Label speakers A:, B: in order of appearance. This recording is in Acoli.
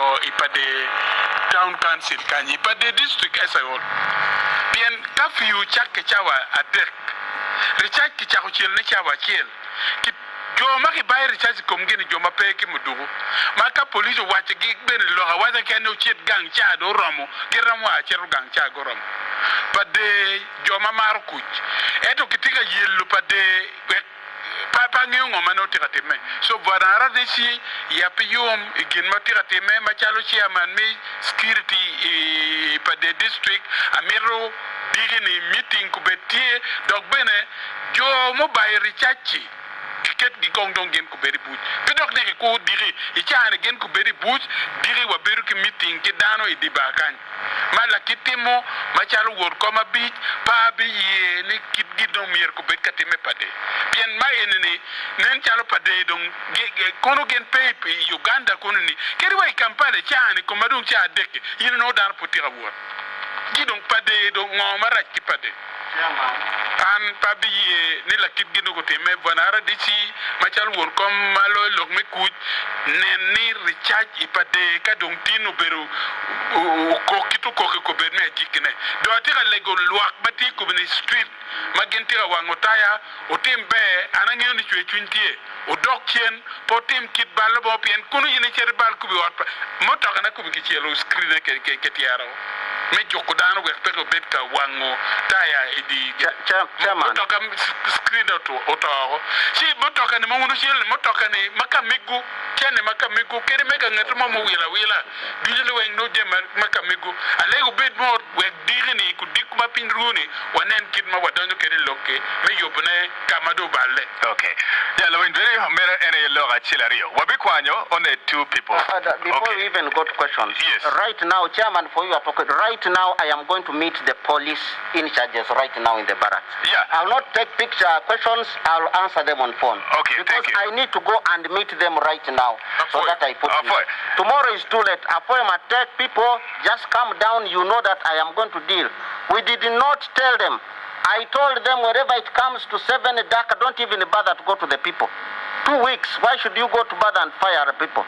A: I Pader Town Council kany i Pader District Esayol pien kafiu cakke cawa adek, ricac kicako celone cawa acel. Ki jo ma kibayo ricac i komgi ni jo ma pe ki muduku ma ka police owacogi bene lok awaca keken ni wucit gang ca dong oromo giromo a cito gang ca guromo. Pader jo ma maro kuc ento kitye ka yelo Pader wek Pe pe angeyo ngo ma nongo tye ka timme. So bwana RDC ya pe yom i gin ma tye ka timme macalo chairman me security i Pader district amito diki ni meeting kubed tye dok bene jo mubayo ricac-ci kiket gi kong dong gin kubed i buc pe dok ni kikur diki i caa ni gin kubed i buc diki wabedo ki meeting ki dano i di bar kany. Ma lakit timo macalo wod kom abic pe abiye ni kit gin dong myero gubed ka timme pade, pien ma eni-ni nen calo pade dong kono gin pe i Uganda kono-ni kadi wa i Kampala i caa-ni koma dong caa adek-ki in inongo dano pud tye ka wot ci dong pade dong ngo marac ki pade? An pe abiye ni lakit gin dong otimme. Bwana RDC, macalo won kom ma loyo lok me kuc, nen ni ricac i pa dee ka dong tin obedo okok kit okok i kobed me ajikkine. Dong atye ka lego lwak ma tye i kobeni street ma gin tye ka wango taya, wutim ber, an angeyo ni cwercwiny tye. Wudok cen, pe wutim kit ballo mo, pien kunu in icito ibal kubi i ot pa mutokana kubi kicelo screen-ne ki tyero me juko dano wek pe gubed ka wango taya i dye mutoka screen-ne oto woko. Ci mutoka-ni ma wun wucelo-ni, mutoka-ni ma ka mego, cene ma ka mego, kadi me ka ngat mo muwilo awila, ducu liweng nongo jami ma ka mego. Alego wubed mot wek diki-ni, kudiko ma piny ruu-ni, wanen kit ma wadonyo kwede i lok-ki me yubone ka ma dong oballe.
B: Okay. Yeah, lawiny Jerry, meno en aye lok acel aryo. Wabikwanyo only two people.
C: Father, before
B: Okay.
C: we even go to questions,
B: Yes.
C: right now, Chairman, for you are talking, right now I am going to meet the police in charges right now in the barracks.
B: Yeah.
C: I'll not take picture questions, I'll answer them on phone.
B: Okay,
C: Because
B: thank you.
C: I need to go and meet them right now so
B: Afoy.
C: that I put in.
B: Afoy.
C: Tomorrow is too late. Afoy matek, people, just calm down, you know that I am going to deal. We did not tell them. I told them wherever it comes to seven dark don't even bother to go to the people. 2 weeks why should you go to bother and fire people.